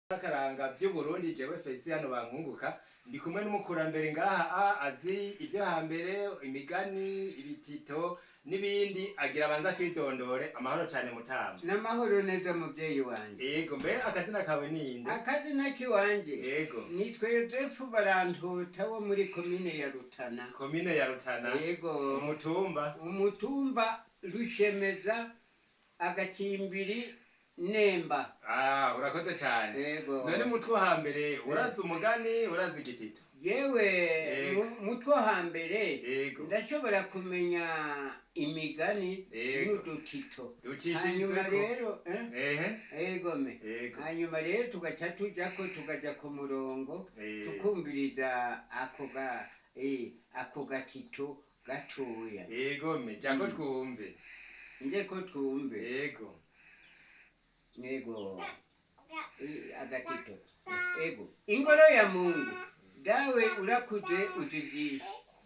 Akaranga vy'Uburundi. Jewe Feliciano Bankunguka ndi kumwe n'umukurambere ngaha azi ivyo hambere, imigani, ibitito n'ibindi. Agira abanza kwidondore. Amahoro cane, mutama. N'amahoro neza, muvyeyi wanje. Yego, mbe akazina kawe ninde? Akazina kiwanje nitwa Yozefu Barantuta wo muri komine ya Rutana. Komine ya Rutana. Yego. Umutumba? Umutumba Rushemeza, agacimbiri Nemba. Ah, urakoze cane. Yego. None mutwe wo hambere urazi umugani, urazi igitito? Yewe. Yego. Mutwe wo hambere ndashobora kumenya imigani n'udutito. Hanyuma Ducishijeko. rero, Ehe. egome. Hanyuma rero tugaca tujako, tukaja ku murongo, tukumviriza ako gatito gatoya. Yego, me jako twumve. Ndeko twumve. Yego. Yego. Agatito, ego. Ingoro ya Mungu, dawe urakuze, uzi byinshi.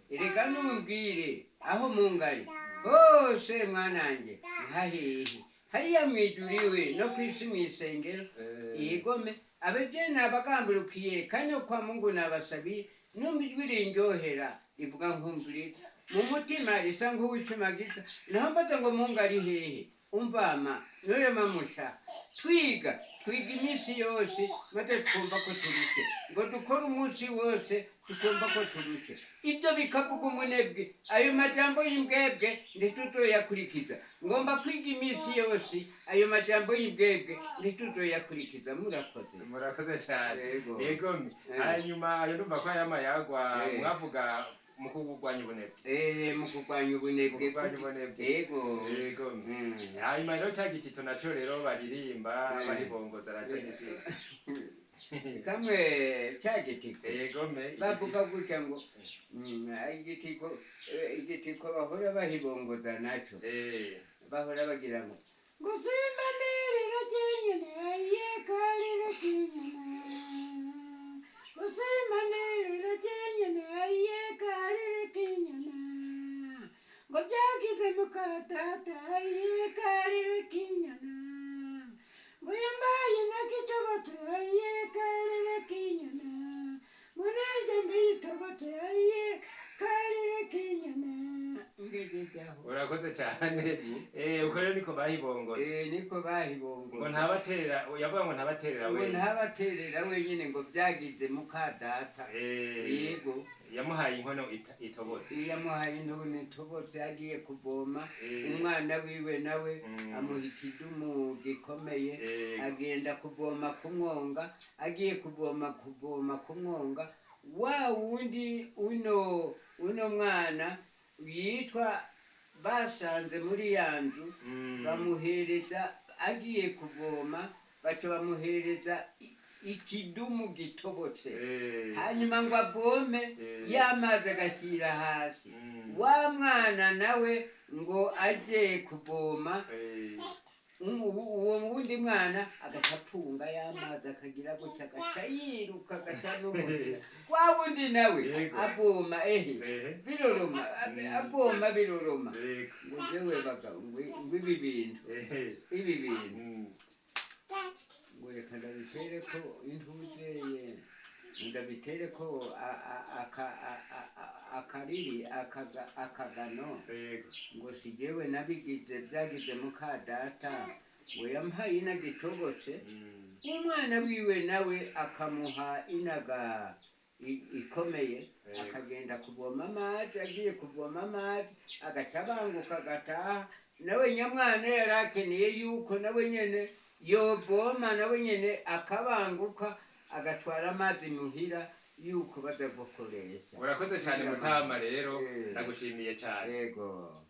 Erega numbwire aho Mungu ari hose, mwananje, nkahehe? Hariya mwijuru iwe no kwisi mwisengero. Igome abavyeyi nabagamburukiye kandi kwa Mungu nabasabiye. Numva ijwi rindyohera rivuga nkumviriza mu mutima, risa nk'uwishimagiza. Naho mbaza ngo Mungu ari hehe? Umvama norema musha, twiga twiga iminsi yose, maze twumva ko turushe, ngo dukore umunsi wose, tukumva ko turushe. Ibyo bikavuga umunebwe. Ayo majambo y'imbwebwe ntituzoyakurikiza. Ngomba kwiga iminsi yose. Ayo majambo y'imbwebwe ntituzoyakurikiza. Murakoze. Murakoze cyane. Yego. Yego. Hanyuma ayo ndumva ko aya mayagwa mwavuga mu kurwanya ubunebwe. Mu kurwanya ubunebwe. Mu kurwanya ubunebwe. Yego. Yego. Hanyuma rero cya gitito naco rero baririmba, baribongoza naco gitito. Kamwe cya gitiko. Yego me. Bavuga gutya ngo igitiko, igitiko bahora bahibongoza naco, bahora bagira ngo simba ndirira kinyana aye karira kinyana, ngo simba ndirira kinyana aye karira kinyana, ngo byagize mukatata aye karira kinyana, ngo yambaye nakitobotse aye karira kinyana, ngo nanjye mbitobotse aye karira kinyana. Ngejejaho. Urakoze cyane. Uko rero niko bahibongoza. Niko bahibongoza. Ngo ntabaterera, yavuga ngo ntabaterera ngo we ntabaterera wenyine, ngo byagize muka data. Yego. Yamuhaye inkono itobotse. Yamuhaye intono itobotse agiye kuvoma. Umwana wiwe nawe amuha ikidumu gikomeye. Agenda kuvoma kumwonga, agiye kuvoma kumwonga, wa wundi uno mwana yitwa basanze muri ya nzu, bamuhereza, agiye kuvoma baca bamuhereza ikidumu gitobotse. Hanyuma ngo avome, y'amazi agashyira hasi. Wa mwana nawe ngo aje kuvoma, uwo wundi mwana agaca apunga y'amazi, akagira gutya, agaca yiruka, agaca n'umutira. Wa wundi nawe avoma, ehe, biroroma, avoma biroroma. Ngo jewe bagabo, ngo ibi bintu, ibi bintu, ngo reka ndabitere ko intuzeye, ndabitere ko akariri, akagano. Ngo si jewe nabigize, byagize muka data, ngo yampaye inagitobotse, umwana wiwe nawe akamuha inaga ikomeye. Akagenda kuvoma amazi, agiye kuvoma amazi agaca abanguka agataha. Nawe nyamwana yari akeneye yuko nawe nyene yovoma, nawe nyene akabanguka agatwara amazi muhira yuko bazagukoresha. Urakoze cyane, mutama. Rero ndagushimiye cyane. Yego.